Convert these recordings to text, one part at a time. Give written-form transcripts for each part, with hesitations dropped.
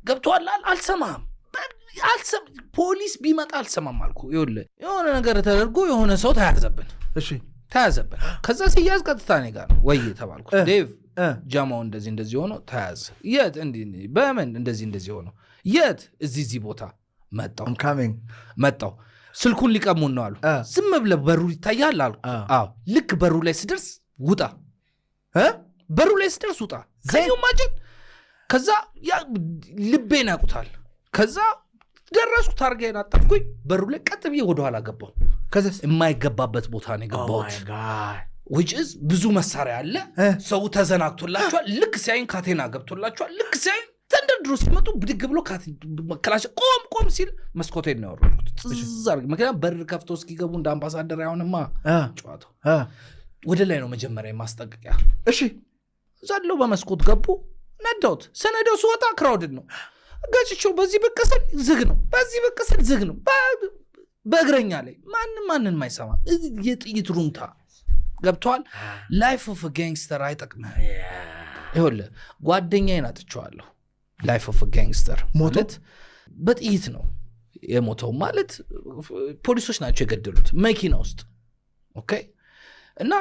ገብቶሃል? አልሰማህም። ፖሊስ ቢመጣ አልሰማም አልኩ። ይኸውልህ፣ የሆነ ነገር ተደርጎ የሆነ ሰው ተያዘብን። ተያዘብን። ከዛ ሲያዝ ቀጥታ እኔ ጋር ነው ወይ ተባልኩ። ዴቭ፣ ጃማው እንደዚህ እንደዚህ ሆኖ ተያዘ። የት? እንዲህ እንዲህ። በምን? እንደዚህ እንደዚህ ሆኖ። የት? እዚህ እዚህ ቦታ። መጣው። I'm coming. መጣው። ስልኩን ሊቀሙን ነው አሉ። ዝም ብለህ በሩ ይታያል አልኩ። አዎ። ልክ በሩ ላይ ስደርስ ውጣ። በሩ ላይ ስደርስ ውጣ። Can you imagine? ከዛ ያ ልቤን ያውቁታል። ከዛ ደረስኩ፣ ታርጋዬን አጠፍኩኝ። በሩ ላይ ቀጥ ብዬ ወደኋላ ገባሁ። ከዛስ? የማይገባበት ቦታ ነው የገባሁት። Which is ብዙ መሳሪያ አለ። ሰው ተዘናግቶላቸዋል። ልክ ሲያይን ካቴና ገብቶላቸዋል። ልክ ሲያይን ተንደርድሮ ሲመጡ ብድግ ብሎ ክላሽ ቆም ቆም ሲል መስኮቴን ነው ያወረድኩት። ጥዝ አድርጌ። ምክንያቱም በር ከፍቶ እስኪገቡ እንደ አምባሳደር አይሆንማ ጨዋታው። ወደ ላይ ነው መጀመሪያ የማስጠንቀቂያ። ዘለው በመስኮት ገቡ። ነዳሁት። ስነዳው ስወጣ crowded ነው። ገጭቼው በዚህ ብቅ ስል ዝግ ነው፣ በዚህ ብቅ ስል ዝግ ነው። በእግረኛ ላይ ማንም ማንንም አይሰማም። የጥይት ሩምታ ገብተዋል። Life of gangster አይጠቅምህም። ይኸውልህ፣ ጓደኛዬን አጥቼዋለሁ። Life of gangster ሞቶ? ማለት በጥይት ነው የሞተው። ማለት ፖሊሶች ናቸው የገደሉት መኪና ውስጥ። Okay፣ እና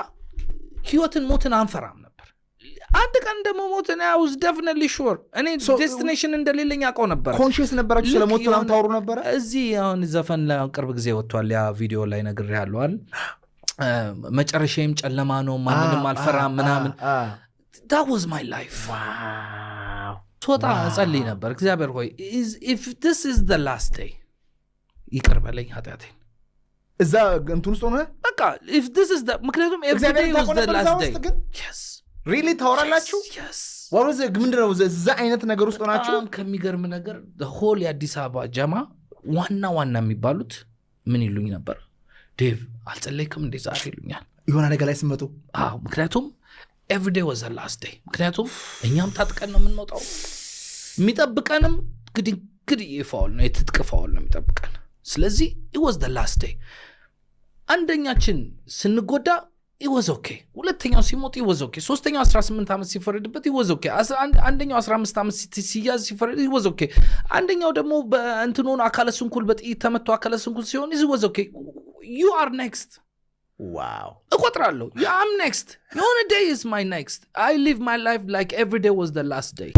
ህይወትን ሞትን አንፈራም ነበር። አንድ ቀን ደግሞ ሞትን I was definitely sure። እኔ destination እንደሌለኝ አውቀው ነበር። Conscious ነበራችሁ? ስለ ልክ ሞት ምናምን ታወሩ ነበረ? እዚህ አሁን ዘፈን ላይ አሁን ቅርብ ጊዜ ወጥቷል። ያ ቪዲዮ ላይ ነግሬሃለሁ አይደል? መጨረሻዬም ጨለማ ነው፣ ማንንም አልፈራም ምናምን። That was my life። ስወጣ እጸልይ ነበር፣ እግዚአብሔር ሆይ፣ if this is the last day ይቅር በለኝ ኃጢአቴን። እዛ እንትን ውስጥ ሆነ? በቃ if this is the፣ ምክንያቱም እግዚአብሔርን ታውቀው ነበር እዛ ውስጥ ግን? Yes. Really? ታወራላችሁ? Yes. What was it? ምንድን ነው እዛ አይነት ነገር ውስጥ ሆናችሁ? በጣም ከሚገርም ነገር whole የአዲስ አበባ ጀማ ዋና ዋና የሚባሉት ምን ይሉኝ ነበር? ዴቭ፣ አልጸለይክም እንዴ ዛሬ ይሉኛል። የሆነ አደጋ ላይ ስመጡ? አዎ፣ ምክንያቱም everyday was the last day። ምክንያቱም እኛም ታጥቀን ነው የምንወጣው፣ የሚጠብቀንም ግድግድዬ foul ነው፣ የትጥቅ foul ነው የሚጠብቀን። ስለዚህ it was the last day። አንደኛችን ስንጎዳ it was okay፣ ሁለተኛው ሲሞት it was okay፣ ሶስተኛው 18 ዓመት ሲፈረድበት it was okay፣ አንደኛው 15 ዓመት ሲያዝ ሲፈረድ it was okay፣ አንደኛው ደግሞ በእንትን ሆኖ አካለ ስንኩል በጥይት ተመቶ አካለ ስንኩል ሲሆን it was okay። You are next። እቆጥራለሁ። I'm next። የሆነ day is my next። I live my life like every day was the last day።